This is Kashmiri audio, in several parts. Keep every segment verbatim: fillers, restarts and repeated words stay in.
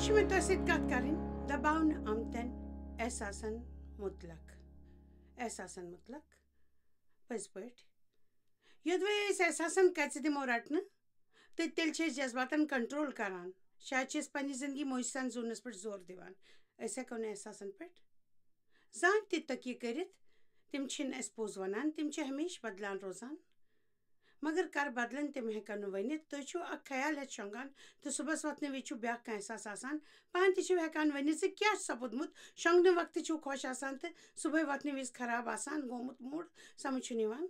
چھِ مےٚ تۄہہِ سۭتۍ کَتھ کَرٕنۍ دَباونہٕ آمتٮ۪ن احساسَن مُتلق۔ احساسَن مُتلق۔ پٔزۍ پٲٹھۍ، یوٚدوَے أسۍ احساسَن کَژِ دِمو رَٹنہٕ، تہٕ تیٚلہِ چھِ أسۍ جذباتَن control کَران۔ شاید چھِ أسۍ پنٛنہِ زِندگی موجہِ سان زُونَس پٮ۪ٹھ زور دِوان۔ أسۍ ہٮ۪کو نہٕ احساسَن پٮ۪ٹھ زانٛہہ تہِ تٔکیہِ کٔرِتھ۔ تِم چھِنہٕ اَسہِ پوٚز وَنان، تِم چھِ ہمیشہِ بدلان روزان۔ مگر کر بدلن تِم ہٮ۪کن نہٕ ؤنِتھ۔ تُہۍ چھِو اکھ خیال ہٮ۪تھ شۄنٛگان تہٕ صُبحس وۄتھنہٕ وِزِ چھُ بیٛاکھ کانٛہہ احساس آسان۔ پانہٕ تہِ چھِو ہٮ۪کان ؤنِتھ زِ کیٛاہ چھُ سپُدمُت۔ شۄنٛگنہٕ وقتہٕ چھِو خۄش آسان تہٕ صُبحٲے وۄتھنہٕ وِزِ خراب آسان گوٚمُت mood، سمجھ چھُنہٕ یِوان۔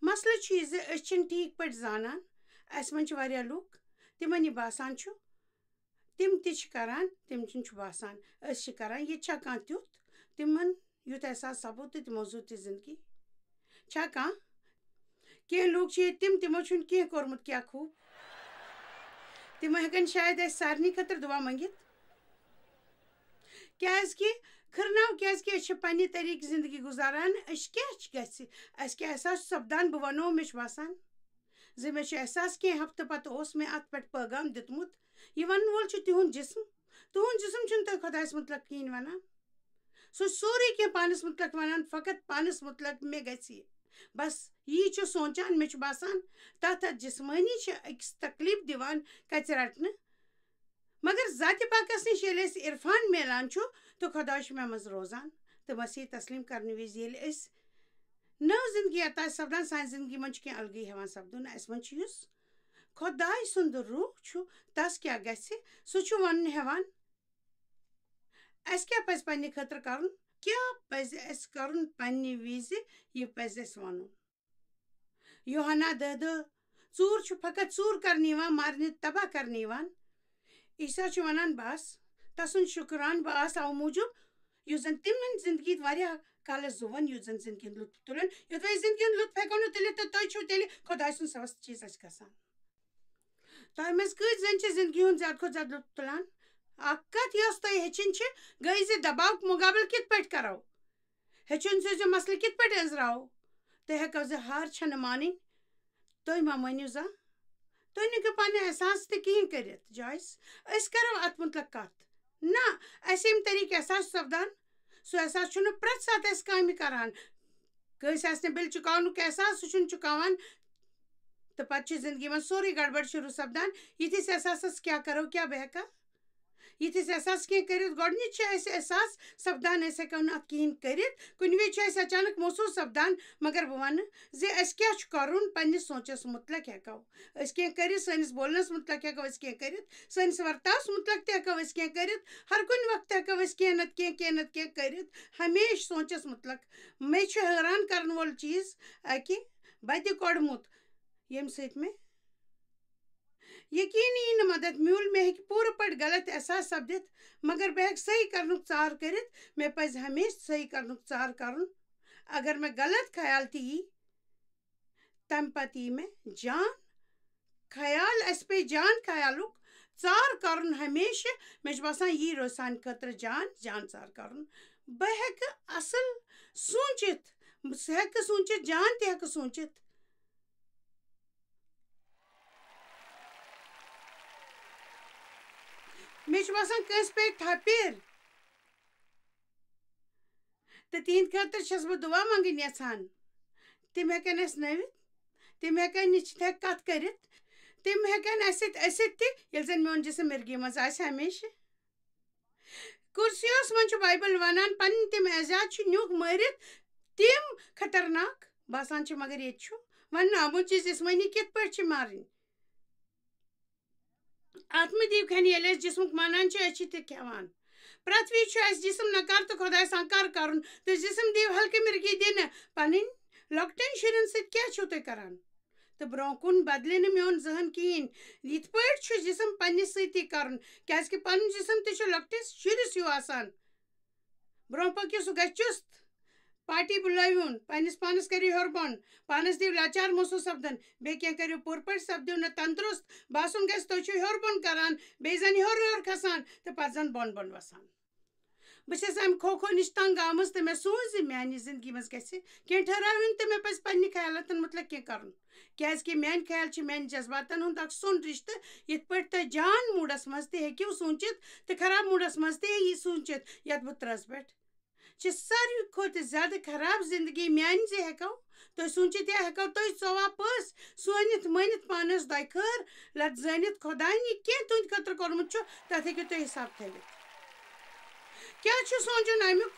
مسلہٕ چھُ یہِ زِ أسۍ چھِنہٕ ٹھیٖک پٲٹھۍ زانان۔ اَسہِ منٛز چھِ واریاہ لُکھ، تِمن یہِ باسان چھُ، تِم تہِ چھِ کران، تِم چھِنہٕ چھُ باسان۔ أسۍ چھِ کران، ییٚتہِ چھا کانٛہہ تیُتھ، تِمن یُتھ احساس سپُد تہٕ تِمو زُو تہِ زندگی؟ چھا کانٛہہ؟ کینٛہہ لوٗکھ چھِ ییٚتہِ تِم، تِمو چھُنہٕ کینٛہہ کوٚرمُت، کیٛاہ خوٗب۔ تِم ہٮ۪کن شاید اَسہِ سارنٕے خٲطرٕ دُعا مٔنٛگِتھ۔ کیٛازِ کہِ کھٕرناو، کیٛازِ کہِ أسۍ چھِ پننہِ طریٖقہٕ زندگی گُزاران۔ أسۍ کیٛاہ چھِ گژھِ، اَسہِ کیٛاہ احساس چھُ سپدان؟ بہٕ وَنو، مےٚ چھُ باسان زِ مےٚ چھُ احساس، کینٛہہ ہفتہٕ پتہٕ اوس مےٚ اَتھ پٮ۪ٹھ پٲغام دیُتمُت۔ یہِ وَنَن وول چھُ تِہُنٛد جسم۔ تُہُنٛد جسم چھُنہٕ تۄہہِ خۄدایَس مُتلق کِہیٖنۍ وَنان۔ سُہ چھُ سورُے کینٛہہ پانَس مُتلق وَنان، فقط پانَس مُتلق مےٚ گژھِ یہِ۔ بس یی چھُ سونٛچان، مےٚ چھُ باسان، تَتھ، تَتھ جسمٲنی چھِ أکِس تکلیٖف دِوان کَژِ رَٹنہٕ۔ مگر ذاتِ پاکَس نِش ییٚلہِ اَسہِ عرفان میلان چھُ، تہٕ خۄداے چھُ مےٚ منٛز روزان۔ تہٕ مسیح تسلیٖم کرنہٕ وِزِ ییٚلہِ أسۍ نٔو زندگی عطا سپدان، سانہِ زندگی منٛز چھُ کینٛہہ الگٕے ہٮ۪وان سپدُن۔ اَسہِ منٛز چھُ یُس خۄداے سُنٛد روح چھُ، تَس کیٛاہ گژھِ؟ سُہ چھُ وَنُن ہٮ۪وان، اَسہِ کیٛاہ پَزِ پنٛنہِ خٲطرٕ کَرُن؟ کیٛاہ پَزِ اَسہِ کَرُن پنٛنہِ وِزِ؟ یہِ پَزِ اَسہِ وَنُن۔ یوحنا دَہ دَہ، ژوٗر چھُ فقط ژوٗر کرنہٕ یِوان، مارنہٕ، تباہ کرنہٕ یِوان۔ عیسیٰ چھُ وَنان، بہٕ آس تسُنٛد شُکران، بہٕ آس اَوٕ موٗجوٗب، یُس زَن تِمن زندگی واریاہ کالس زُوَن، یُس زَن زندگی ہُنٛد لطف تُلن۔ یوٚدوَے زندگی ہُنٛد لطف ہٮ۪کو نہٕ تُلِتھ، تہٕ تُہۍ چھِو تیٚلہِ خۄداے سُنٛد سوَس چیٖز اَسہِ گژھان۔ تۄہہِ منٛز کۭتۍ زَن چھِ زندگی ہُنٛد زیادٕ کھۄتہٕ زیادٕ لطف تُلان؟ اکھ کتھ، یۄس تۄہہِ ہیٚچھِنۍ چھِ، گٔے زِ دباوُک مُقابلہٕ کِتھ پٲٹھۍ کرو؟ ہیٚچھُن زِ، زِ مسلہٕ کِتھ پٲٹھۍ أنٛزراوو۔ تُہۍ ہیٚکو زِ ہار چھَنہٕ مانٕنۍ۔ تُہۍ ما مٲنِو زانٛہہ؟ تُہۍ نہٕ ہیٚکِو پنٕنۍ احساس تہِ کِہیٖنۍ کٔرِتھ، جویس۔ أسۍ کرو اتھ مُتلق کتھ۔ نہ، اسہِ ییٚمہِ طریٖقہٕ احساس چھُ سپدان، سُہ احساس چھُنہٕ پرٛٮ۪تھ ساتہٕ اسہِ کامہِ کران۔ کٲنٛسہِ آسہِ نہٕ بِل چُکاونُک احساس، سُہ چھُنہٕ چُکاوان۔ تہٕ پتہٕ چھِ زندگی منٛز سورُے گڑبڑ شروع سپدان۔ یِتھِس احساسس کیٛاہ کرو، کیٛاہ بہٕ ہیٚکا؟ یِتھِس احساس کینٛہہ کٔرِتھ، گۄڈٕنِچ چھِ اَسہِ احساس سپدان، أسۍ ہٮ۪کو نہٕ اَتھ کِہیٖنۍ کٔرِتھ۔ کُنہِ وِزِ چھُ اَسہِ اچانک محسوٗس سپدان، مگر بہٕ وَنہٕ زِ اَسہِ کیٛاہ چھُ کَرُن پنٛنِس سونٛچَس مُتلق ہٮ۪کو أسۍ کینٛہہ کٔرِتھ، سٲنِس بولنَس مُتلق ہٮ۪کو أسۍ کینٛہہ کٔرِتھ، سٲنِس ورتاوَس مُتلق تہِ ہٮ۪کو أسۍ کینٛہہ کٔرِتھ، ہر کُنہِ وقتہٕ ہٮ۪کو أسۍ کینٛہہ نَتہٕ کینٛہہ، کینٛہہ نَتہٕ کینٛہہ کٔرِتھ۔ ہمیشہِ سونٛچَس مُتلق۔ مےٚ چھُ حٲران کَرَن وول چیٖز اَکہِ بَدِ کوٚڑمُت، ییٚمہِ سۭتۍ مےٚ یقینی یی نہٕ مدد میوٗل۔ مےٚ ہیٚکہِ پوٗرٕ پٲٹھۍ غلط احساس سپدِتھ، مگر بہٕ ہیٚکہٕ صحیح کرنُک ژار کٔرِتھ۔ مےٚ پزِ ہمیشہٕ صحیح کرنُک ژار کرُن۔ اگر مےٚ غلط خیال تہِ یی، تمہِ پتہٕ یی مےٚ جان خیال۔ اسہِ پیٚیہِ جان خیالُک ژار کرُن ہمیشہٕ۔ مےٚ چھُ باسان، یی روزِ سانہِ خٲطرٕ جان، جان ژار کرُن۔ بہٕ ہیٚکہٕ اصل سوٗنٛچِتھ، بہٕ ہیٚکہٕ سوٗنٛچِتھ، جان تہِ ہیٚکہٕ سوٗنٛچِتھ۔ مےٚ چھُ باسان، کٲنٛسہِ پیٚیہِ تھپِر، تہٕ تِہِنٛدِ خٲطرٕ چھَس بہٕ دُعا منٛگٕنۍ یَژھان۔ تِم ہٮ۪کَن اَسہِ نٔوِتھ، تِم ہٮ۪کَن نِچھِتھ، ہٮ۪کھ کَتھ کٔرِتھ، تِم ہٮ۪کَن اَسہِ سۭتۍ ٲسِتھ تہِ، ییٚلہِ زَن میون جسم مِرگی منٛز آسہِ ہمیشہِ۔ کُرسیوس منٛز چھُ بایبل وَنان، پنٕنۍ تِم اعزاز چھِ نیُک مٲرِتھ، تِم خطرناک باسان چھِ، مگر ییٚتہِ چھُ وَننہٕ آمُت زِ جسمٲنی کِتھ پٲٹھۍ چھِ مارٕنۍ۔ آتمہٕ دیٖو کھٮ۪ن ییٚلہِ أسۍ جسمُک مانان چھِ، أسۍ چھِ تہِ کھٮ۪وان۔ پرٛٮ۪تھ وِزِ چھُ اَسہِ جسم نکار تہٕ خۄدایَس انکار کرُن، تہٕ جسم دیٖو ہلکہٕ مِرگی دِنہٕ۔ پنٕنۍ لۄکٹٮ۪ن شُرٮ۪ن سۭتۍ کیٛاہ چھِو تُہۍ کران؟ تہٕ برونٛہہ کُن بدلہِ نہٕ میون ذہن کِہیٖنۍ۔ یِتھ پٲٹھۍ چھُ جسم پننِس سۭتی کرُن، کیازِ کہِ پنُن جسم تہِ چھُ لۄکٹِس شُرِس ہیوٗ آسان۔ برونٛہہ پٔکِو، سُہ گژھِ چُست۔ پارٹی بُلٲوِوُن، پننِس پانس کٔرِو ہیوٚر بۄن، پانس دِیِو لاچار محسوٗس سپدن، بیٚیہِ کینٛہہ کٔرِو پوٗرٕ پٲٹھۍ سپدِو نہٕ تندرُست۔ باسُن گژھِ، تُہۍ چھِو ہیوٚر بۄن کران، بیٚیہِ زن ہیوٚر ہیوٚر کھسان تہٕ پتہٕ زن بۄن بۄن وسان۔ بہٕ چھَس اَمہِ کھو کھو نِش تنٛگ آمٕژ تہٕ مےٚ سوٗنٛچ زِ میٛانہِ زِندگی منٛز گژھِ کینٛہہ ٹھٔہراوٕنۍ تہٕ مےٚ پَزِ پنٛنہِ خیالاتَن مُتعلِق کینٛہہ کَرُن، کیٛازِکہِ میٛانہِ خیال چھِ میٛانہِ جذباتَن ہُنٛد اَکھ سوٚن رِشتہٕ، یِتھ پٲٹھۍ تُہۍ جان موٗڈَس منٛز تہِ ہیٚکِو سوٗنٛچِتھ تہٕ خراب موٗڈَس منٛز تہِ یہِ سوٗنٛچِتھ، یَتھ بہٕ ترٛس پٮ۪ٹھ چھِ ساروی کھۄتہٕ زیادٕ خراب زندگی میٛانہِ زِ ہٮ۪کو تُہۍ سوٗنٛچِتھ یا ہٮ۪کو تُہۍ ژۄوا پٔژھۍ سونِتھ مٲنِتھ پانَس دۄیہِ خٲر لَد زٲنِتھ خۄدایَن یہِ کینٛہہ تُہٕنٛدِ خٲطرٕ کوٚرمُت چھُ، تَتھ ہیٚکِو تُہۍ حِساب تھٲوِتھ۔ کیٛاہ چھُ سونٛچُن اَمیُک؟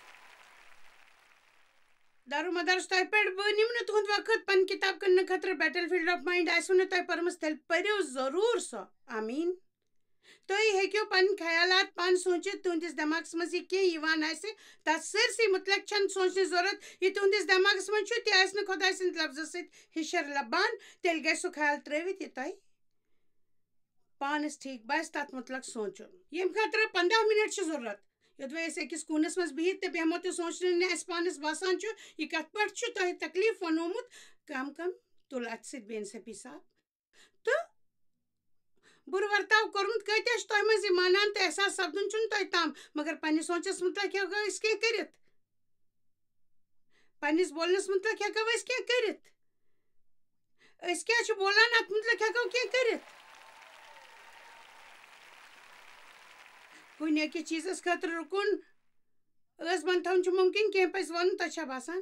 دارو مدار چھُ تۄہہِ پٮ۪ٹھ، بہٕ نِمہٕ نہٕ تُہُنٛد وقت پنٕنۍ کِتاب کٕننہٕ خٲطرٕ۔ Battlefield of Mind آسِوٕ نہٕ تۄہہِ پٔرمٕژ، تیٚلہِ پٔرِو ضروٗر سۄ۔ آمیٖن۔ تُہۍ ہیٚکِو پنٕنۍ خیالات پانہٕ سوٗنٛچِتھ، تُہٕنٛدِس دٮ۪ماغس منٛز یہِ کینٛہہ یِوان آسہِ، تَتھ سٲرسٕے مُتعلق چھَنہٕ سونٛچنٕچ ضروٗرت۔ یہِ تُہٕنٛدِس دٮ۪ماغس منٛز چھُ، تہِ آسہِ نہٕ خۄداے سٕنٛدِ لفظہٕ سۭتۍ ہِشر لبان، تیٚلہِ گژھِ سُہ خیال ترٛٲوِتھ، یہِ تۄہہِ پانَس ٹھیٖک باسہِ، تَتھ مُتعلق سونٛچُن۔ ییٚمہِ خٲطرٕ پنٛداہ مِنٹ چھِ ضروٗرت۔ یوٚدوَے أسۍ أکِس کوٗنَس منٛز بِہِتھ تہٕ بیٚہمو تہٕ سونٛچنہٕ نہِ اَسہِ پانَس باسان چھُ، یہِ کَتھ پٮ۪ٹھ چھُ تۄہہِ تکلیٖف ووٚنمُت، کم کم تُل اَتھٕ سۭتۍ بے اِنصٲفی صاف۔ تہٕ بُرٕ ورتاو کوٚرمُت، کۭتیٛاہ چھِ تۄہہِ منٛز یہِ مانان تہٕ احساس سپدُن چھُنہٕ تۄہہِ تام، مگر پننِس سونٛچس مُتعلق ہٮ۪کو أسۍ کینٛہہ کٔرِتھ؟ پننِس بولنس مُتعلق ہٮ۪کو أسۍ کینٛہہ کٔرِتھ؟ أسۍ کیٛاہ چھِ بولان، اتھ مُتعلق ہٮ۪کو کینٛہہ کٔرِتھ؟ کُنہِ أکِس چیٖزس خٲطرٕ رُکُن، ٲس بنٛد تھاوُن چھُ مُمکِن، کینٛہہ پزِ ونُن، تۄہہِ چھا باسان؟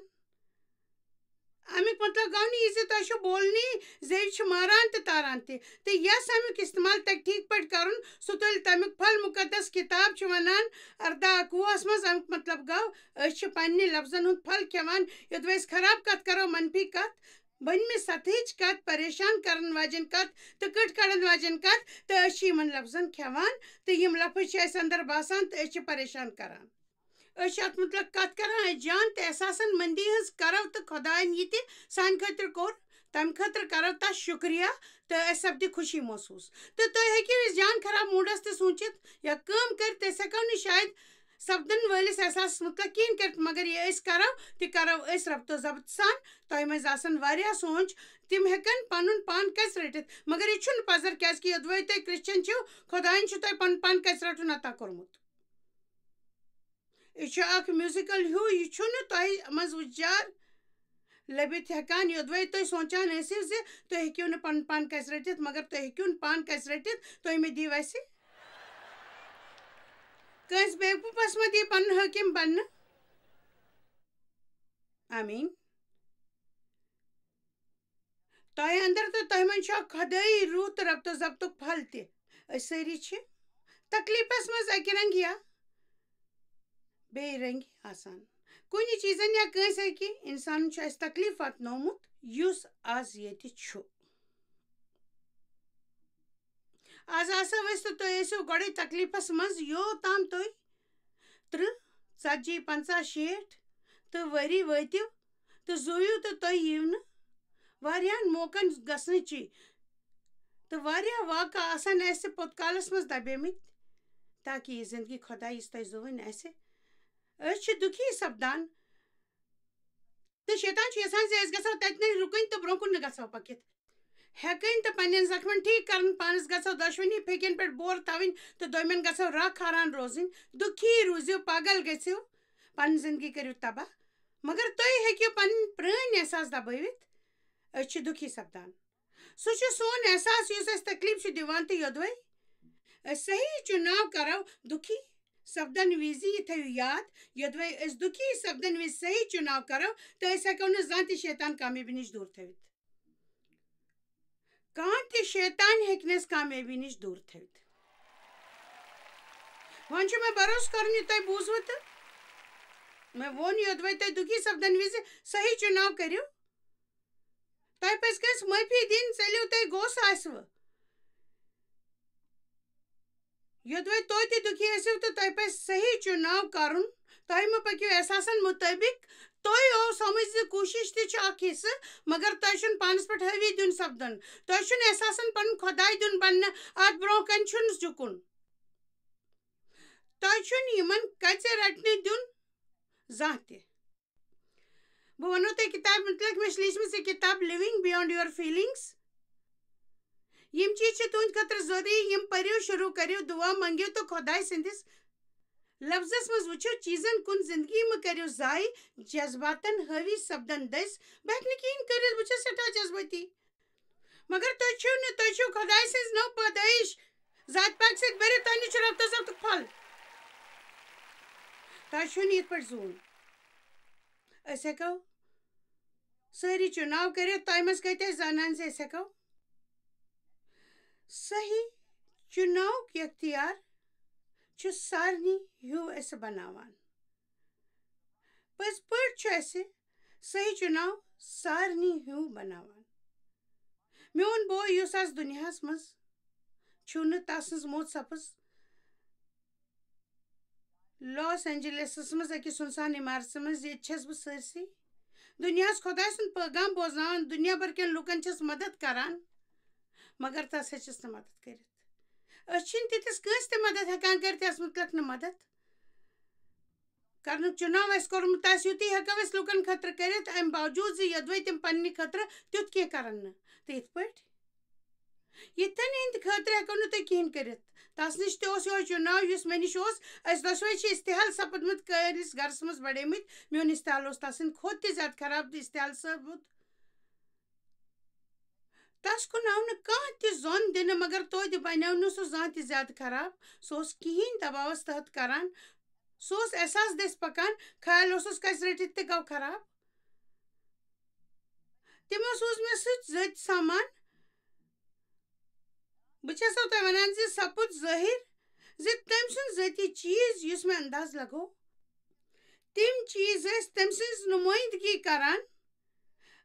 اَمیُک مطلب گوٚو نہٕ یہِ زِ تۄہہِ چھُو بولنی زیٚوِ چھِ ماران تہٕ تاران تہِ۔ تہٕ یَس اَمیُک استعمال تَگہِ ٹھیٖک پٲٹھۍ کَرُن، سُہ تُلہِ تَمیُک پھل۔ مُقدس کِتاب چھِ وَنان اَرداہ اَکوُہَس منٛز، اَمیُک مطلب گوٚو، أسۍ چھِ پنٛنہِ لفظن ہُنٛد پھل کھٮ۪وان۔ یوٚدوَے أسۍ خراب کَتھ کَرو، منفی کَتھ، بٔنمہِ سطحٕچ کَتھ، پریشان کَرَن واجٮ۪ن کَتھ تہٕ کٔٹۍ کَڑَن واجٮ۪ن کَتھ، تہٕ أسۍ چھِ یِمَن لفظن کھٮ۪وان، تہٕ یِم لفظ چھِ اَسہِ اَندَر باسان تہٕ أسۍ چھِ پریشان کَران۔ أسۍ چھِ اَتھ مُتعلِق کَتھ کَران، أسۍ جان تہٕ احساسَن مندی ہٕنٛز کَرو تہٕ خۄدایَن یہِ تہِ سانہِ خٲطرٕ کوٚر، تَمہِ خٲطرٕ کَرو تَس شُکریہ تہٕ اَسہِ سَپدِ خوشی محسوٗس۔ تہٕ تُہۍ ہیٚکِو یہِ جان خراب موٗڈَس تہِ سوٗنٛچِتھ یا کٲم کٔرِتھ، أسۍ ہٮ۪کو نہٕ شاید سَپدَن وٲلِس احساسَس مُتعلِق کِہیٖنۍ کٔرِتھ، مگر یہِ أسۍ کَرو تہِ کَرو أسۍ ربط و ضبط سان۔ تۄہہِ منٛز آسَن واریاہ سونٛچ، تِم ہٮ۪کَن پَنُن پان کَژِ رٔٹِتھ، مگر یہِ چھُنہٕ پَزر، کیٛازِکہِ یوٚدوَے تُہۍ کرٛسچَن چھِو، خۄدایَن چھُ تۄہہِ پَنُن پان کَژِ رَٹُن عطا کوٚرمُت۔ یہِ چھُ اکھ میوٗزیکل ہیوٗ، یہِ چھُنہٕ تۄہہِ منٛز وُجار لٔبِتھ ہٮ۪کان، یوٚدوَے تُہۍ سونٛچان ٲسِو زِ تُہۍ ہیٚکِو نہٕ پنُن پان کَژِ رٔٹِتھ، مگر تُہۍ ہیٚکِو نہٕ پان کَژِ رٔٹِتھ، تُہۍ مہٕ دِیِو اَسہِ کٲنٛسہِ بیوقوٗفس مہٕ دِیِو پنُن حٲکِم بننہٕ۔ آمیٖن۔ تۄہہِ اندر تہٕ تۄہہِ منٛز چھُ اکھ خۄدٲیی روح تہٕ ربط و ضبطُک پھل تہِ۔ أسۍ سٲری چھِ تکلیفس منٛز اکہِ رنگہٕ یا بیٚیہِ رنگہٕ آسان۔ کُنہِ چیٖزن یا کٲنٛسہِ اکہِ انسانن چھُ اَسہِ تکلیف واتنومُت، یُس از ییٚتہِ چھُ۔ از آسو أسۍ تہٕ تُہۍ ٲسِو گۄڈے تکلیفس منٛز، یوٚتام تُہۍ ترٕٛہ، ژتجی، پنٛژاہ، شیٹھ تہٕ ؤری وٲتِو تہٕ زُوِو تہٕ تُہۍ یِیِو نہٕ۔ واریاہن موقعن گژھنٕچی تہٕ واریاہ واقعہٕ آسن اَسہِ پوٚت کالس منٛز دبیمٕتۍ، تاکہِ یہِ زندگی خۄداے یُس تۄہہِ زُوٕنۍ آسہِ، أسۍ چھِ دُکھی سپدان۔ تہٕ شیطان چھُ یژھان زِ أسۍ گژھو تتہِ نٕے رُکٕنۍ تہٕ برونٛہہ کُن نہٕ گژھو پٔکِتھ۔ ہٮ۪کٕنۍ تہٕ پننٮ۪ن زخمن ٹھیٖک کرن، پانس گژھو دۄشوٕنی پھیٚکٮ۪ن پٮ۪ٹھ بور تھاوٕنۍ تہٕ دوٚیمٮ۪ن گژھو راکھ حاران روزٕنۍ۔ دُکھی روٗزِو، پاگل گٔژھِو، پنٕنۍ زندگی کٔرِو تباہ۔ مگر تُہۍ ہیٚکِو پنٕنۍ پرٛٲنۍ احساس دبٲوِتھ۔ أسۍ چھِ دُکھی سپدان۔ سُہ چھُ سون احساس یُس اَسہِ تکلیف چھُ دِوان، تہٕ یوٚدوَے أسۍ صحیح چُناو کرو دُکھی سپدن وِزِ، یہِ تھٲیِو یاد، یوٚدوَے أسۍ دُکھی سپدن وِزِ صحیح چُناو کرو، تہٕ أسۍ ہٮ۪کو نہٕ زانٛہہ تہِ شیطان کامیٲبی نِش دوٗر تھٲوِتھ۔ کانٛہہ تہِ شیطان ہیٚکہِ نہٕ اَسہِ کامیٲبی نِش دوٗر تھٲوِتھ۔ وۄنۍ چھُ مےٚ بھروسہٕ کرُن، یہِ تۄہہِ بوٗزوٕ تہٕ مےٚ ووٚن، یوٚدوَے تُہۍ دُکھی سپدن وِزِ صحیح چُناو کٔرِو، تۄہہِ پزِ کٲنٛسہِ معٲفی دِنۍ، ژٔلِو تُہۍ گوٚس آسِوٕ۔ یوٚدوَے تُہۍ تہِ دُکھی ٲسِو تہٕ تۄہہِ پزِ صحیح چُناو کرُن۔ تۄہہِ مہٕ پٔکِو احساسن مُطٲبِق۔ تُہۍ اوس سمجھ زِ کوٗشِش تہِ چھُ اکھ حصہٕ، مگر تۄہہِ چھُنہٕ پانس پٮ۪ٹھ حٲوی دیُن سپدُن۔ تۄہہِ چھُنہٕ احساسن پنُن خۄداے دیُن بننہٕ، اتھ برونٛہہ کنہِ چھُنہٕ جُکُن۔ تۄہہِ چھُنہٕ یِمن کژِ رٹنہٕ دیُن زانٛہہ تہِ۔ بہٕ وَنو تۄہہِ کِتابہِ مُتعلِق، مےٚ چھِ لیٖچھمٕژ یہِ کِتاب Living Beyond Your Feelings۔ یِم چیٖز چھِ تُہٕنٛدِ خٲطرٕ ضروٗری، یِم پٔرِو، شروٗع کٔرِو، دُعا منٛگِو تہٕ خۄداے سٕنٛدِس لفظس منٛز وٕچھِو، چیٖزن کُن زندگی مہٕ کٔرِو ضایع، جذباتن حٲوی سپدن دٔسۍ۔ بہٕ ہٮ۪کہٕ نہٕ کِہیٖنۍ کٔرِتھ، بہٕ چھَس سٮ۪ٹھاہ جذبٲتی۔ مگر تُہۍ چھِو نہٕ، تُہۍ چھِو خۄداے سٕنٛز نٔو پٲدٲیِش۔ ذات پاک سۭتۍ بٔرِتھ، تۄہہِ نِش چھُ رب تہٕ ذاتُک پھل۔ تۄہہِ چھُو نہٕ یِتھ پٲٹھۍ زوٗن۔ أسۍ ہٮ۪کو سٲری چُناو کٔرِتھ، تۄہہِ منٛز کۭتیٛاہ زانان زِ أسۍ ہٮ۪کو؟ صحیح چُناوُک اختیار چھُ سارنٕے ہیوٗ اَسہِ بناوان۔ پٔزۍ پٲٹھۍ چھُ اَسہِ صحیح چُناو سارنٕے ہیوٗ بناوان۔ میون بوے یُس آز دُنیاہَس منٛز چھُ نہٕ، تَس سٕنٛز موت سپٕز لاس اینجلسس منٛز أکِس سُنسان عمارژِ منٛز۔ ییٚتہِ چھَس بہٕ سٲرسٕے دُنیاہَس خۄداے سُنٛد پٲغام بوزناوان، دُنیا بھر کٮ۪ن لوٗکَن چھَس مدد کران، مگر تَس ہیٚچِس نہٕ مدد کٔرِتھ۔ أسۍ چھِنہٕ تِتھِس کٲنٛسہِ تہِ مدد ہٮ۪کان کٔرِتھ، یَس مُتلق نہٕ مدد کرنُک چُناو آسہِ کوٚرمُت، تَس یُتُے ہٮ۪کو أسۍ لوٗکَن خٲطرٕ کٔرِتھ، اَمہِ باوجوٗد زِ یوٚدوَے تِم پنٛنہِ خٲطرٕ تیُتھ کینٛہہ کَرَن نہٕ۔ تہٕ یِتھ پٲٹھۍ، یِتھٮ۪ن ہِنٛدِ خٲطرٕ ہٮ۪کو نہٕ تُہۍ کِہیٖنۍ کٔرِتھ۔ تَس نِش تہِ اوس یِہوٚے چُناو، یُس مےٚ نِش اوس۔ أسۍ دۄشوَے چھِ استحال سپٕدمٕتۍ، کٲلِس گَرَس منٛز بڑیمٕتۍ۔ میون استحال اوس تَس سٕنٛدِ کھۄتہٕ تہِ زیادٕ خراب تہٕ استحال ثٲبت۔ تَس کُن آو نہٕ کانٛہہ تہِ زوٚن دِنہٕ، مگر توتہِ بنیو نہٕ سُہ زانٛہہ تہِ زیادٕ خراب۔ سُہ اوس کِہیٖنۍ دباوَس تحت کران۔ سُہ اوس احساس دٔسۍ پکان، خیال اوسُس کَسہِ رٔٹِتھ تہٕ گوٚو خراب۔ تِمو سوٗز مےٚ سۭتۍ ذٲتی سامان۔ بہٕ چھَسو تۄہہِ وَنان زِ سپُد ظٲہِر زِ تٔمۍ سُنٛد ذٲتی چیٖز، یُس مےٚ انداز لگوو، تِم چیٖز ٲسۍ تٔمۍ سٕنٛز نُمٲیندگی کران۔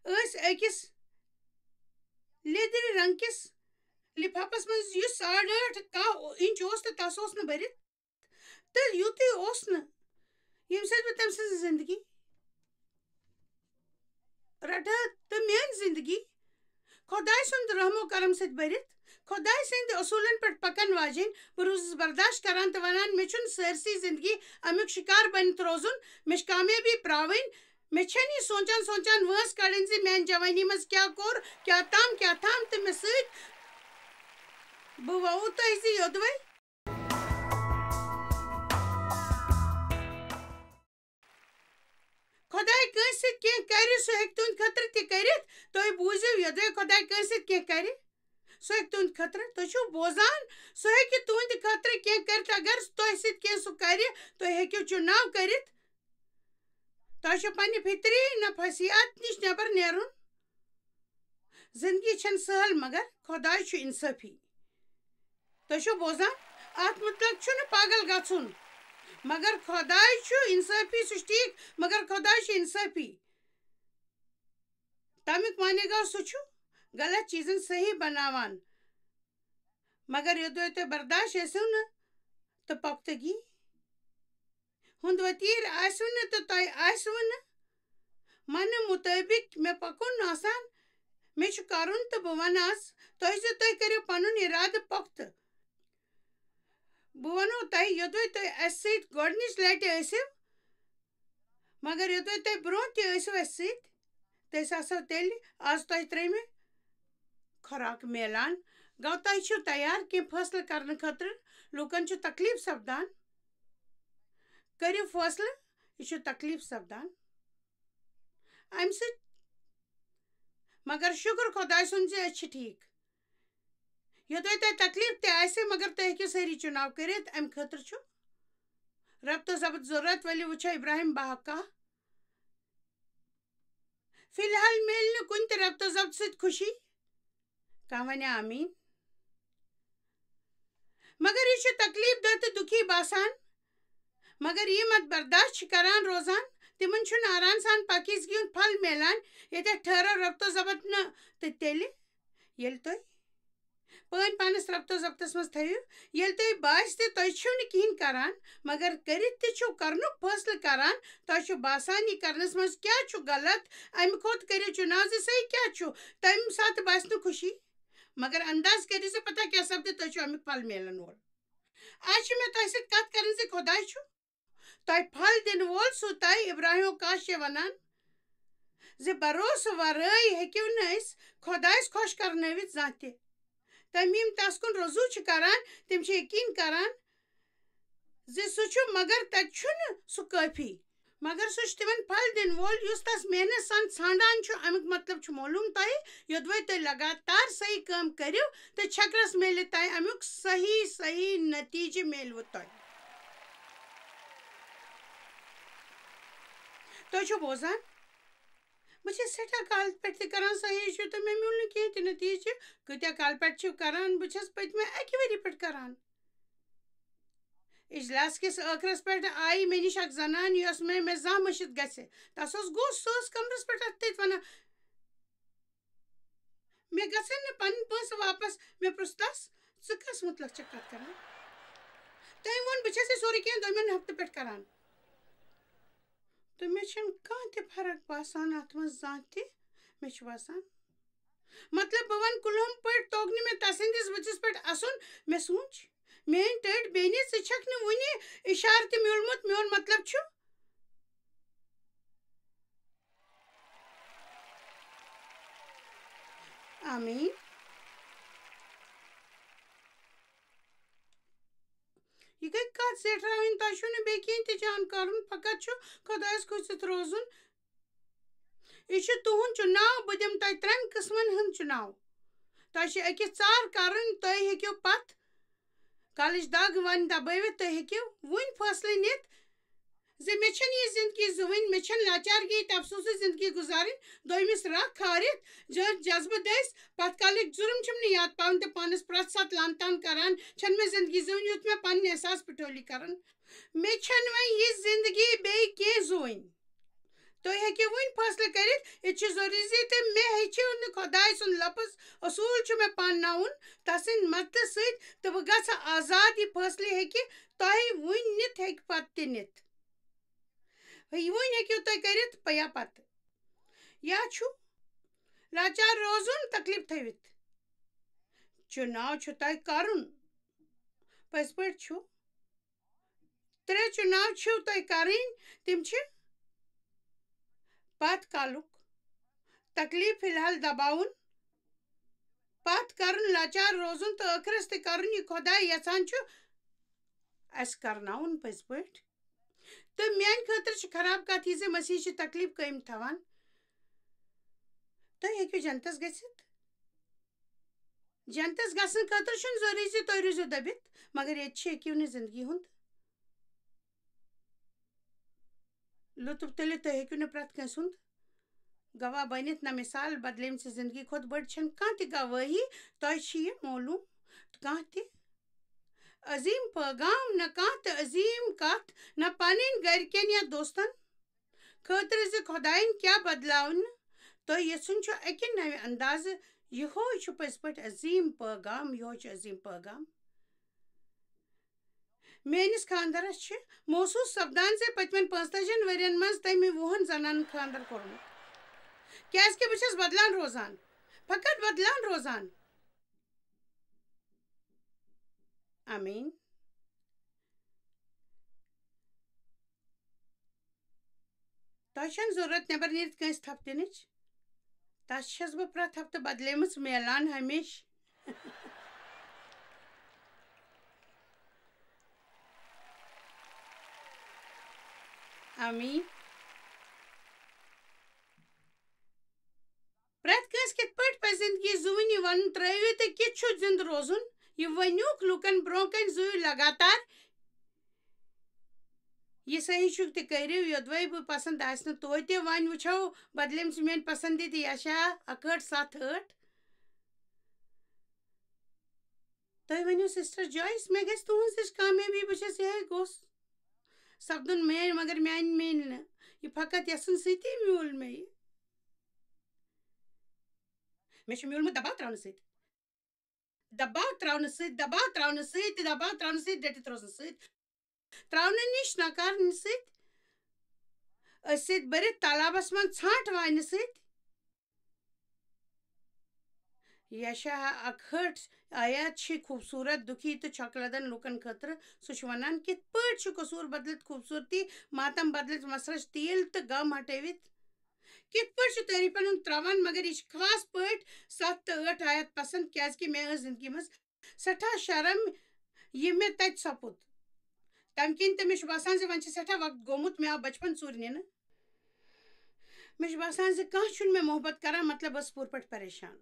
ٲسۍ أکِس لیٚدرِ رنٛگ کِس لِفافَس منٛز، یُس ساڑ ٲٹھ کاہ اِنچ اوس تہٕ تَس اوس نہٕ بٔرِتھ۔ تہٕ یُتُے اوس نہٕ، ییٚمہِ سۭتۍ بہٕ تٔمۍ سٕنٛز زندگی رٹہٕ تہٕ میٲنۍ زندگی خۄداے سُنٛد رحم و کرم سۭتۍ بٔرِتھ، خۄداے سٕنٛدِ اصوٗلن پٮ۪ٹھ پکن واجیٚنۍ۔ بہٕ روٗزٕس برداشت کران تہٕ ونان، مےٚ چھُنہٕ سٲرسٕے زندگی امیُک شکار بٔنِتھ روزُن، مےٚ چھِ کامیٲبی پراوٕنۍ۔ مےٚ چھَنہٕ یہِ سونٛچان سونٛچان وٲنٛس کڑٕنۍ زِ میانہِ جوانی منٛز کیٛاہ کوٚر، کیٛاہ تام، کیٛاہ تام تہٕ مےٚ سۭتۍ۔ بہٕ وَوٕ تۄہہِ زِ یوٚدوَے خۄداے کٲنٛسہِ سۭتۍ کینٛہہ کرِ، سُہ ہیٚکہِ تُہنٛدِ خٲطرٕ تہِ کٔرِتھ۔ تُہۍ بوٗزِو، یوٚدوَے خۄداے کٲنٛسہِ سۭتۍ کینٛہہ کرِ، سُہ ہیٚکہِ تُہنٛدِ خٲطرٕ، تُہۍ چھِو بوزان، سُہ ہیٚکہِ تُہنٛدِ خٲطرٕ کینٛہہ کٔرِتھ۔ اگر تۄہہِ سۭتۍ کینٛہہ سُہ کرِ، تُہۍ ہیٚکِو چُناو کٔرِتھ۔ تۄہہِ چھُ پننہِ فطری نفسیات نِش نٮ۪بر نیرُن۔ زندگی چھَنہٕ سہل، مگر خۄداے چھُ انصٲفی۔ تُہۍ چھِو بوزان؟ اتھ متعلق چھُنہٕ پاگل گژھُن، مگر خۄداے چھُ انصٲفی۔ سُہ چھُ ٹھیٖک، مگر خۄداے چھُ انصٲفی۔ تَمیُک معنی گوٚو، سُہ چھُ غلط چیٖزن صحیح بناوان۔ مگر یوٚدوَے تُہۍ برداش ٲسِو نہٕ تہٕ پۄختگی ہُنٛد وتیٖر آسِو نہٕ تہٕ تۄہہِ آسِوٕ نہٕ منہٕ مُطٲبِق مےٚ پَکُن آسان، مےٚ چھُ کَرُن تہٕ بہٕ وَنہٕ آز تۄہہِ زِ تُہۍ کٔرِو پَنُن اِرادٕ پۄختہٕ۔ بہٕ وَنو تۄہہِ، یوٚدوَے تُہۍ اَسہِ سۭتۍ گۄڈٕنِچ لَٹہِ ٲسِو، مگر یوٚدوَے تُہۍ برٛونٛہہ تہِ ٲسِو اَسہِ سۭتۍ، تہٕ أسۍ آسو تیٚلہِ آز تۄہہِ ترٛیٚیِمہِ خۄراک میلان۔ گوٚو، تۄہہِ چھِو تیار کینٛہہ فٲصلہٕ کرنہٕ خٲطرٕ؟ لوٗکن چھُ تکلیٖف سپدان۔ کٔرِو فٲصلہٕ، یہِ چھُ تکلیٖف سپدان اَمہِ سۭتۍ۔ مگر شُکر خۄداے سُنٛد زِ أسۍ چھِ ٹھیٖک۔ یوٚدوَے تۄہہِ تکلیٖف تہِ آسہِ، مگر تُہۍ ہیٚکِو سٲری چُناو کٔرِتھ۔ اَمہِ خٲطرٕ چھُ ربط و ضبط ضروٗرت۔ ؤلِو وٕچھو ابراہیم باہہ کاہ۔ فی الحال میلہِ نہٕ کُنہِ تہِ ربط و ضبط سۭتۍ خوشی۔ کانٛہہ وَنہِ آمیٖن۔ مگر یہِ چھُ تکلیٖف دہ تہٕ دُکھی باسان۔ مگر یِم اَتھ برداشت چھِ کران روزان، تِمن چھُنہٕ آرام سان پاکیزگی ہُنٛد پھل میلان۔ ییٚتٮ۪تھ ٹھٔہرو ربط و ضبط نہٕ۔ تہٕ تیٚلہِ ییٚلہِ تُہۍ پٲنۍ پانس ربط و ضبطس منٛز تھٲیِو، ییٚلہِ تۄہہِ باسہِ تہِ تُہۍ چھِو نہٕ کِہیٖنۍ کران، مگر کٔرِتھ تہِ چھِو کرنُک فٲصلہٕ کران، تۄہہِ چھُ باسان یہِ کرنس منٛز کیٛاہ چھُ غلط، اَمہِ کھۄتہٕ کٔرِو چُناو زِ صحیح کیٛاہ چھُ۔ تَمہِ ساتہٕ باسہِ نہٕ خوشی، مگر انداز کٔرِو زِ پتہ کیٛاہ سپدِ، تۄہہِ چھُ اَمیُک پھل میلن وول۔ آز چھِ مےٚ تۄہہِ سۭتۍ کتھ کرٕنۍ زِ خۄداے چھُ تۄہہِ پھل دِنہٕ وول سُہ۔ تۄہہِ ابراہیم کاش چھِ ونان زِ بھروسہٕ ورٲے ہیٚکِو نہٕ أسۍ خۄدایس خۄش کرنٲوِتھ زانٛہہ تہِ۔ تِم یِم تس کُن رجوع چھِ کران، تِم چھِ یقین کران زِ سُہ چھُ، مگر تَتہِ چھُنہٕ سُہ کٲفی۔ مگر سُہ چھُ تِمن پھل دِنہٕ وول، یُس تَس محنت سان ژھانٛڈان چھُ۔ اَمیُک مطلب چھُ معلوٗم تۄہہِ، یوٚدوَے تُہۍ لگاتار صحیح کٲم کٔرِو، تہٕ چھکرس میلہِ تۄہہِ اَمیُک صحیح، صحیح نتیٖجہٕ میلوٕ تۄہہِ۔ تُہۍ چھِو بوزان؟ بہٕ چھَس سٮ۪ٹھاہ کالہٕ پٮ۪ٹھ تہِ کران صحیح چھُ، تہٕ مےٚ میوٗل نہٕ کینٛہہ تہِ نتیٖجہٕ۔ کۭتیٛاہ کالہٕ پٮ۪ٹھ چھِو کران؟ بہٕ چھَس پٔتمہِ اَکہِ ؤری پٮ۪ٹھ کران۔ اجلاس کِس ٲخرس پٮ۪ٹھ آیہِ مےٚ نِش اکھ زنان، یۄس مےٚ، مےٚ زانٛہہ مٔشِتھ گژھِ۔ تَس اوس غصہٕ، سۄ ٲس کمرس پٮ۪ٹھ اَتھٕ تٔتھۍ ونان، "مےٚ گژھن نہٕ پنٕنۍ پونٛسہٕ واپس۔" مےٚ پرُژھ تَس، "ژٕ کس مُتلق چھکھ کتھ کران؟" تٔمۍ ووٚن، "بہٕ چھَس یہِ سورُے کینٛہہ دۄیمٮ۪ن ہفتہٕ پٮ۪ٹھ کران۔" تہٕ مےٚ چھَنہٕ کانٛہہ تہِ فرق باسان اَتھ منٛز زانٛہہ تہِ۔ مےٚ چھُ باسان، مطلب، بہٕ وَنہٕ کُلہُم پٲٹھۍ توٚگ نہٕ مےٚ تَسٕنٛدِس بٕتھِس پٮ۪ٹھ اَسُن۔ مےٚ سونٛچ، میٛٲنۍ ٹٔٹۍ بیٚنہِ، ژٕ چھَکھ نہٕ وُنہِ اِشارٕ تہِ میوٗلمُت۔ میون مطلب چھُ، آمیٖن۔ یہِ گٔے کَتھ زیٹھراوٕنۍ، تۄہہِ چھُو نہٕ بیٚیہِ کِہیٖنۍ تہِ جان کَرُن، فقط چھُ خۄدایَس کھٔسِتھ روزُن۔ یہِ چھُ تُہُنٛد چُناو، بہٕ دِمہٕ تۄہہِ ترٛٮ۪ن قٕسمَن ہُنٛد چُناو۔ تۄہہِ چھِ أکِس ژار کَرٕنۍ، تُہۍ ہیٚکِو پَتہٕ کَلٕچ دَگ وۄنۍ دَبٲوِتھ، تُہۍ ہیٚکِو وُنۍ فٲصلہٕ نِتھ زِ مےٚ چھَنہٕ یہِ زِندگی زُوٕنۍ، مےٚ چھَنہٕ لاچارگی تہٕ افسوٗسٕچ زِندگی گُزارٕنۍ۔ دوٚیمِس رَکھ کھٲرِتھ، جہ-، جذبہٕ دٔسۍ، پَتھ کالٕکۍ جُرم چھِم نہٕ یاد پاوٕنۍ تہٕ پانَس پرٛٮ۪تھ ساتہٕ لَن تان کَران، چھَنہٕ مےٚ زِندگی زُوٕنۍ، یُتھ مےٚ پَنٕنۍ احساس پٹھولی کَرَن۔ مےٚ چھَنہٕ وۄنۍ یہِ زِندگی بیٚیہِ کینٛہہ زُوٕنۍ۔ تُہۍ ہیٚکِو وُنۍ فٲصلہٕ کٔرِتھ، یہِ چھُ ضروٗری زِ تہٕ مےٚ ہیٚچھِو نہٕ خۄداے سُنٛد لفظ اصوٗل چھُ مےٚ پانناوُن تَسٕنٛدِ مدتہٕ سۭتۍ، تہٕ بہٕ گژھٕ آزاد۔ یہِ فٲصلہٕ ہیٚکہِ تۄہہِ وُنۍ نِتھ، ہیٚکہِ پتہٕ تہِ نِتھ۔ وۄنۍ ہیٚکِو تُہۍ کٔرِتھ پ-، یا پتہٕ۔ یا چھُ لاچار روزُن، تکلیف تھٲوِتھ۔ چُناو چھُ تۄہہِ کرُن۔ پٔزۍ پٲٹھۍ چھُ۔ ترٛےٚ چُناو چھِو تۄہہِ کرٕنۍ۔ تِم چھِ پتھ کالُک تکلیف فی الحال دباوُن، پتھ کرُن، لاچار روزُن تہٕ ٲخرس تہِ کرُن یہِ خۄداے یژھان چھُ اَسہِ کرناوُن پٔزۍ پٲٹھۍ۔ تہٕ میانہِ خٲطرٕ چھِ خراب کتھ یہِ زِ مسیح چھِ تکلیف کٲم تھاوان۔ تُہۍ ہیٚکِو جنتس گٔژھِتھ۔ جنتس گژھنہٕ خٲطرٕ چھُنہٕ ضروٗری زِ تُہۍ روٗزِو دٔبِتھ، مگر ییٚتہِ چھِ ہیٚکِو نہٕ زندگی ہُنٛد لطف تُلِتھ، تُہۍ ہیٚکِو نہٕ پرٛٮ۪تھ کٲنٛسہِ ہُنٛد گواہ بٔنِتھ۔ نہ مثال بدلیمژِ زندگی کھۄتہٕ بٔڑ چھَنہٕ کانٛہہ تہِ گوٲہی۔ تۄہہِ چھِ یہِ معلوٗم، کانٛہہ تہِ عظیٖم پٲغام، نہ کانٛہہ تہِ عظیٖم کتھ، نہ پنٕنۍ گرِکٮ۪ن یا دوستن خٲطرٕ زِ خۄدایَن کیٛاہ بدلاونہٕ تۄہہِ یژھُن چھُ اَکہِ نوِ اندازٕ۔ یِہوے چھُ پٔزۍ پٲٹھۍ عظیٖم پٲغام، یِہوے چھُ عظیٖم پٲغام۔ میٲنِس خانٛدارَس چھِ محسوٗس سپدان زِ پٔتمٮ۪ن پانٛژتٲجِہَن ؤرین منٛز تٔمۍ وُہَن زنانن خانٛدر کوٚرمُت، کیازِ کہِ بہٕ چھَس بدلان روزان، فقط بدلان روزان۔ آمیٖن۔ تۄہہِ چھَنہٕ ضروٗرت نٮ۪بر نیٖرِتھ کٲنٛسہِ تھپھ دِنٕچ۔ تَس چھَس بہٕ پرٛٮ۪تھ ہفتہٕ بدلیمٕژ میلان ہمیشہٕ۔ آمیٖن۔ پرٛٮ۪تھ کٲنٛسہِ کِتھ پٲٹھۍ پَزِ زِندگی زُوٕنۍ یہِ وَنُن ترٛٲوِو تہٕ کِتھ چھُ زِندٕ روزُن؟ یہِ ؤنِوکھ لوٗکَن برٛونٛہہ کَنہِ زُوِو لگاتار۔ یہِ صحیح چھُکھ تہِ کٔرِو، یوٚدوَے بہٕ پَسنٛد آسہِ نہٕ توتہِ۔ وۄنۍ وٕچھو بدلیمژٕ میٛٲنۍ پَسنٛدیٖدٕ یَشا اَکہٕ ہٲٹھ ستھ ٲٹھ۔ تُہۍ ؤنِو سسٹر جویس، مےٚ گژھِ تُہٕنٛز ہِش کامیٲبی، بہٕ چھَس یِہوٚے گوٚژھ سپدُن میٛٲنۍ، مگر میٛانہِ میلہِ نہٕ۔ یہِ فقط یَژھُن سۭتی میوٗل مےٚ یہِ۔ مےٚ چھُ میوٗلمُت دباو ترٛاونہٕ سۭتۍ۔ دباو ترٛاونہٕ سۭتۍ، دباو ترٛاونہٕ سۭتۍ، دباو ترٛاونہٕ سۭتۍ، ڈٔٹِتھ روزنہٕ سۭتۍ۔ ترٛاونہٕ نِش نکارنہٕ سۭتۍ، أسۍ سۭتۍ بٔرِتھ تالابس منٛز ژھانٛٹھ واینہٕ سۭتۍ۔ یشعیاہ اکہٲٹھ آیات چھِ خوٗبصوٗرت، دُکھی تہٕ چھۄکہٕ لدن لوٗکن خٲطرٕ۔ سُہ چھُ وَنان، کِتھ پٲٹھۍ چھُ قصوٗر بدلِتھ خوٗبصوٗرتی، ماتم بدلِتھ مسرٕچ تیٖل تہٕ غم ہٹٲوِتھ؟ کِتھ پٲٹھۍ چھُ تعریٖفن ہُنٛد ترٛاوان؟ مگر یہِ چھِ خاص پٲٹھۍ ستھ تہٕ ٲٹھ آیات پسنٛد، کیازِ کہِ مےٚ ٲس زندگی منٛز سٮ۪ٹھاہ شرم یہِ مےٚ تَتہِ سپُد۔ تَمہِ کِنۍ تہٕ مےٚ چھُ باسان زِ وۄنۍ چھِ سٮ۪ٹھاہ وقت گوٚمُت، مےٚ آو بچپن ژوٗرِ نِنہٕ۔ مےٚ چھُ باسان زِ کانٛہہ چھُنہٕ مےٚ محبت کران، مطلب، بہٕ ٲسٕس پوٗرٕ پٲٹھۍ پریشان۔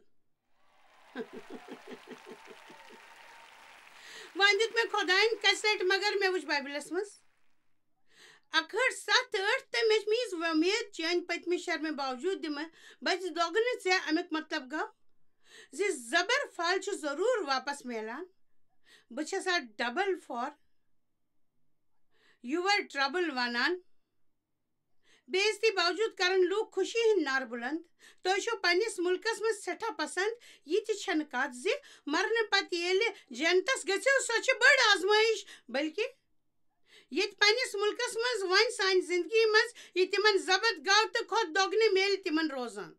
وۄنۍ دیُت مےٚ خۄدایَن کَژِ لَٹہِ، مگر مےٚ وٕچھ بایبلَس منٛز اَکہٕ ہٲٹھ ستھ ٲٹھ، تہٕ مےٚ چھِ میٖژ وۄمید چٲنۍ پٔتمہِ شرمہِ باوجوٗد دِمہٕ بہٕ ژےٚ دۄگنہٕ۔ ژےٚ اَمیُک مطلب گوٚو زِ زبر پھل چھُ ضروٗر واپس میلان۔ بہٕ چھَس اَتھ double for your trouble وَنان۔ بے عزتی باوجوٗد کرن لوٗکھ خوشی ہٕنٛدۍ نعرٕ بُلند۔ تۄہہِ چھو پننِس مُلکس منٛز سٮ۪ٹھاہ پسند۔ یہِ تہِ چھنہٕ کتھ زِ مرنہٕ پتہٕ ییٚلہِ جنتس گٔژھِو، سۄ چھِ بٔڑ آزمٲیش، بلکہِ ییٚتہِ پننِس مُلکس منٛز وۄنۍ سانہِ زندگی منٛز یہِ تِمن ضبط گاو تہٕ کھۄتہٕ دۄگنہٕ میلہِ تِمن روزان۔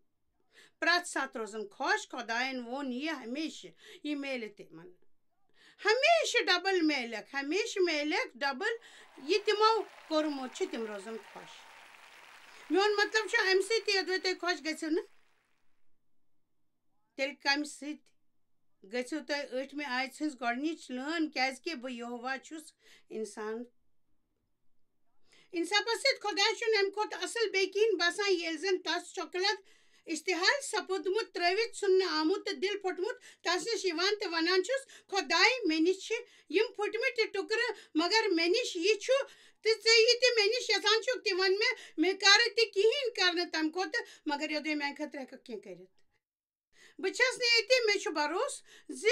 پرٛٮ۪تھ ساتہٕ روزن خۄش۔ خۄداین ووٚن یہِ ہمیشہٕ، یہِ میلہِ تِمن۔ ہمیشہٕ double میلٮ۪کھ، ہمیشہٕ میلٮ۪کھ double۔ یہِ تِمو کوٚرمُت چھُ، تِم روزن خۄش۔ میون مطلب چھُ، اَمہِ سۭتۍ تہِ یوٚدوَے تُہۍ خۄش گٔژھِو نہٕ، تیٚلہِ کَمہِ سۭتۍ گٔژھِو تُہۍ ٲٹھمہِ آیژِ ہٕنٛز گۄڈٕنِچ لٲن؟ کیٛازِکہِ بہٕ یہوہ چھُس اِنسان۔ اِنصافَس سۭتۍ خۄداے چھُنہٕ اَمہِ کھۄتہٕ اَصٕل بیٚیہِ کِہیٖنۍ باسان، ییٚلہِ زَن تَس چۄکلَد اِشتِحال سَپُدمُت، ترٛٲوِتھ ژھُننہٕ آمُت تہٕ دِل پھوٚٹمُت تَس نِش یِوان تہٕ وَنان چھُس، خۄداے، مےٚ نِش چھِ یِم پھُٹمٕتۍ ٹُکرٕ، مگر مےٚ نِش یہِ چھُ، تہٕ ژٕ یہِ تہِ مےٚ نِش یَژھان چھُکھ، تہِ وَن مےٚ، مےٚ کَرٕ تہِ کِہیٖنۍ کَرنہٕ تَمہِ کھۄتہٕ، مگر یوٚدوَے میٛانہِ خٲطرٕ ہٮ۪کَکھ کینٛہہ کٔرِتھ۔ بہٕ چھَس نہٕ ییٚتہِ، مےٚ چھُ بھروسہٕ زِ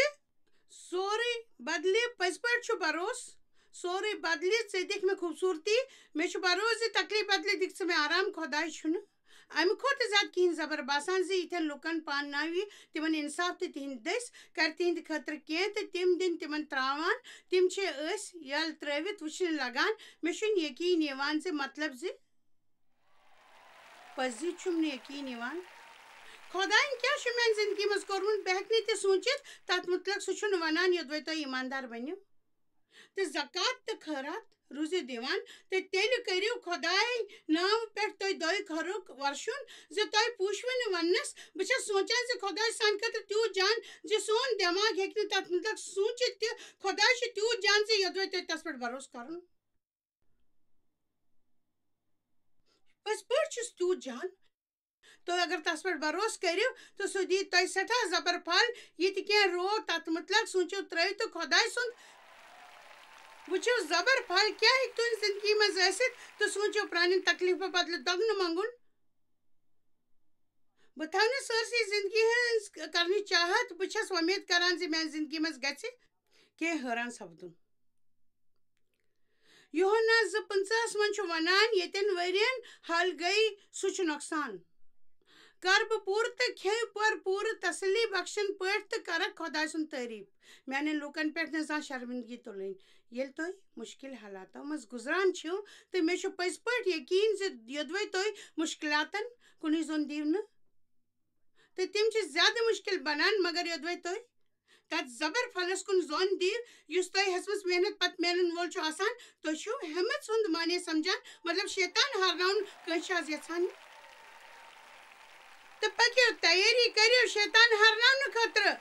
سورُے بدلہِ، پٔزۍ پٲٹھۍ چھُ بھروسہٕ، سورُے بدلہِ، ژٕ دِکھ مےٚ خوٗبصوٗرتی۔ مےٚ چھُ بھروسہٕ زِ تکلیٖف بدلہِ دِکھ ژٕ مےٚ آرام۔ خۄداے چھُنہٕ اَمہِ کھۄتہٕ زیادٕ کِہیٖنۍ زبر باسان زِ یِتھٮ۪ن لُکَن پانناوِ تِمَن اِنصاف تہٕ تِہِنٛدِ دٔسۍ کَرِ تِہِنٛدِ خٲطرٕ کینٛہہ تہٕ تِم دِنۍ تِمَن ترٛاوان۔ تِم چھِ أسۍ یَلہٕ ترٛٲوِتھ وٕچھنہِ لگان۔ مےٚ چھُنہٕ یقیٖن یِوان زِ مطلب زِ پٔزی چھُم نہٕ یقیٖن یِوان۔ خۄدایَن کیٛاہ چھُ میٛانہِ زِندگی منٛز کوٚرمُت، بہٕ ہٮ۪کہٕ نہٕ تہِ سوٗنٛچِتھ۔ تَتھ مُتعلِق سُہ چھُنہٕ وَنان، یوٚدوَے تُہۍ ایٖماندار بٔنِو تہٕ زکوٰۃ تہٕ خٲرات روٗزِو دِوان، تہٕ تیٚلہِ کٔرِو خۄداے ناوٕ پٮ۪ٹھ تُہۍ دۄیہِ خٲرُک وَرشُن زِ تۄہہِ پوٗشوٕ نہٕ وَننَس۔ بہٕ چھَس سونٛچان زِ خۄداے چھُ سانہِ خٲطرٕ تیوٗت جان زِ سون دٮ۪ماغ ہیٚکہِ نہٕ تَتھ مُتعلِق سوٗنٛچِتھ تہِ۔ خۄداے چھُ تیوٗت جان زِ یوٚدوَے تۄہہِ تَس پٮ۪ٹھ بھروسہٕ کَرُن۔ پٔزۍ پٲٹھۍ چھُس تیوٗت جان۔ تُہۍ اگر تَس پٮ۪ٹھ بھروسہٕ کٔرِو تہٕ سُہ دِیہِ تۄہہِ سٮ۪ٹھاہ زبر پھل۔ یہِ تہِ کینٛہہ رو تَتھ مُتعلِق سوٗنٛچِو ترٛٲوِتھ تہٕ خۄداے سُنٛد وٕچھِو زبر پھل کیٛاہ ہیٚکہِ تُہٕنٛزِ زِندگی منٛز ٲسِتھ تہٕ سوٗنٛچِو پرٛانٮ۪ن تکلیٖفو بدلہٕ دۄگنہٕ منٛگُن۔ بہٕ تھاونہٕ سٲرسٕے زِندگی ہٕنٛز کرنٕچ چاہت۔ بہٕ چھَس وۄمید کران زِ میٛانہِ زِندگی منٛز گژھِ کینٛہہ حٲران سپدُن۔ یوحنا زٕ پٕنٛژٕہَس منٛز چھُ وَنان، ییٚتٮ۪ن ؤرین حل گٔے، سُہ چھُ نۄقصان۔ کر بہٕ پوٗرٕ تہٕ کھیٚیہِ پر پوٗرٕ تسلی بخشن پٲٹھۍ تہٕ کرکھ خۄداے سُنٛد تعریٖف۔ میانٮ۪ن لوٗکن پٮ۪ٹھ نہٕ زانٛہہ شرمندگی تُلٕنۍ۔ ییٚلہِ تُہۍ مُشکِل حالاتو منٛز گُزران چھِو، تہٕ مےٚ چھُ پٔزۍ پٲٹھۍ یقیٖن زِ یوٚدوَے تُہۍ مُشکِلاتن کُنُے زوٚن دِیِو نہٕ، تہٕ تِم چھِ زیادٕ مُشکِل بنان، مگر یوٚدوَے تُہۍ تَتھ زبر پھلس کُن زوٚن دِیِو، یُس تۄہہِ ہیٚژمٕژ محنت پتہٕ میلن وول چھُ آسان۔ تُہۍ چھِو ہیٚمژ ہُنٛد معنی سمجھان، مطلب شیطان ہارناوُن کٲنٛسہِ چھُ آز یژھان؟ تہٕ پٔکِو، تیٲری کٔرِو شیطان ہارناونہٕ خٲطرٕ۔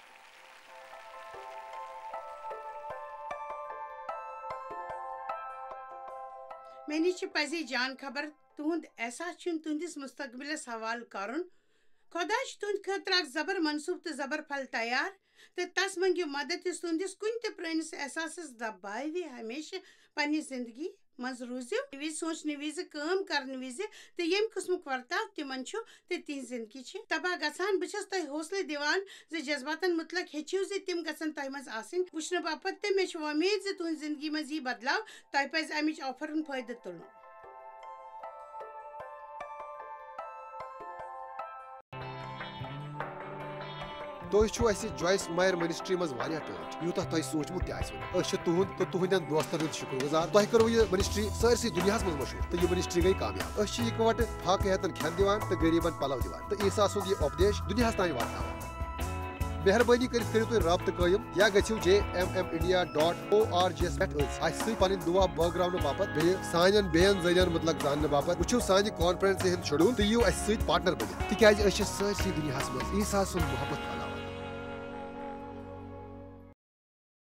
مےٚ نِش چھِ پزی جان خبر، تُہُنٛد احساس چھُنہٕ تُہنٛدِس مستقبلس حوالہٕ کرُن۔ خۄداے چھُ تُہنٛدِ خٲطرٕ اکھ زبر منصوٗبہٕ تہٕ زبر پھل تیار، تہٕ تس منٛگِو مدد، یُس تُہنٛدِس کُنہِ تہِ پرٲنِس احساسس دباوِ ہمیشہٕ پننہِ زندگی منٛز۔ روٗزِو وِزِ، سونٛچنہٕ وِزِ، کٲم کرنہٕ وِزِ تہٕ ییٚمہِ قٕسمُک ورتاو تِمن چھُ تہٕ تِہنٛز زندگی چھِ تباہ گژھان۔ بہٕ چھَس تۄہہِ حوصلہٕ دِوان زِ جذباتن مُتعلق ہیٚچھِو زِ تِم گژھن تۄہہِ منٛز آسٕنۍ وٕچھنہٕ باپتھ، تہٕ مےٚ چھِ وۄمید زِ تُہنٛزِ زندگی منٛز یی بدلاو۔ تۄہہِ پزِ امِچ آفرن فٲیدٕ تُلُن۔ تُہۍ چھِو اَسہِ جویِس مایر منسٹری منٛز واریاہ ٹٲٹھۍ، یوٗتاہ تۄہہِ سوٗنٛچمُت تہِ آسِوٕ نہٕ۔ أسۍ چھِ تُہُنٛد تہٕ تُہٕنٛدٮ۪ن دوستن ہُنٛد شُکر گُزار۔ تۄہہِ کٔروٕ یہِ منسٹری سٲرسٕے دُنیاہَس منٛز مشہوٗر، تہٕ یہِ منسٹری گٔے کامیاب۔ أسۍ چھِ یِکوَٹہٕ فاقہٕ ہیتن کھٮ۪ن دِوان تہٕ غریٖبن پلو دِوان، تہٕ عیسیٰ سُنٛد یہِ اُپدیش دُنیاہَس تام واتناوان۔ مہربٲنی کٔرِتھ کٔرِو تُہۍ رابطہٕ قٲیِم یا گٔژھِو J M M India dot O R G یَس پٮ۪ٹھ أتھۍ اَسہِ سۭتۍ پنٕنۍ دُعا بٲگراونہٕ باپتھ، بیٚیہِ سانٮ۪ن بیٚین ذٔریعن مُتعلق زاننہٕ باپتھ۔ وٕچھِو سانہِ کانفرنسہِ ہُنٛد شیڈول تہٕ یِیِو اَسہِ سۭتۍ پارٹنر بٔنِتھ، تِکیٛازِ أسۍ چھِ سٲرسٕے دُنیاہَس منٛز عیسیٰ سُنٛد محبت کران۔